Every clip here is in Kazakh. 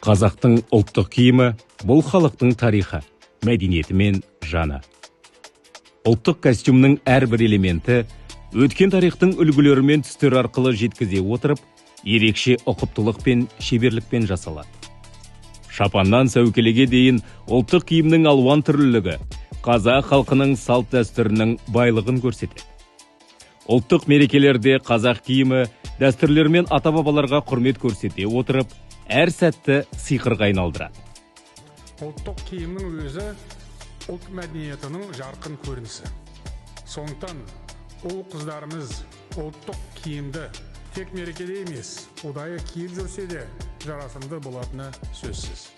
Қазақтың ұлттық киімі – бұл халықтың тарихы, мәдениеті мен жаны. Ұлттық костюмнің әрбір элементі өткен тарихтың үлгілері мен түстері арқылы жеткізе отырып, ерекше ұқыптылық пен шеберлікпен жасалады. Шапаннан сәукелеге дейін ұлттық киімнің алуан түрлілігі қазақ халқының салт дәстүрінің байлығын көрсетеді. Ұлттық мерекелерде қазақ киімі дәстүрлер мен ата бабаларға құрмет көрсете отырып, әр сәтті сиқырға айналдырады. Ұлттық киімнің өзі ұлт мәдениетінің жарқын көрінісі. Сондықтан ұл қыздарымыз ұлттық киімді тек мерекеде емес, ұдайы киіп жүрсе де жарасымды болатыны сөзсіз.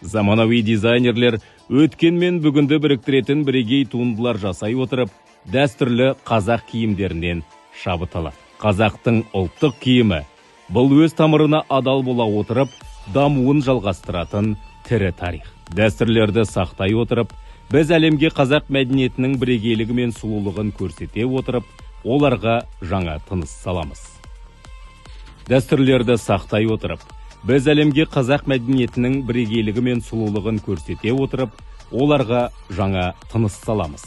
Заманауи дизайнерлер өткен мен бүгінді біріктіретін бірегей туындылар жасай отырып, дәстүрлі қазақ киімдерінен шабыт алады. Қазақтың ұлттық киімі – бұл өз тамырына адал бола отырып, дамуын жалғастыратын тірі тарих. Дәстүрлерді сақтай отырып, біз әлемге қазақ мәдениетінің бірегейлігі мен сұлулығын көрсете отырып, оларға жаңа тыныс саламыз. Дәстүрлерді сақтай отырып, біз әлемге қазақ мәдениетінің бірегейлігі мен сұлулығын көрсете отырып, оларға жаңа тыныс саламыз.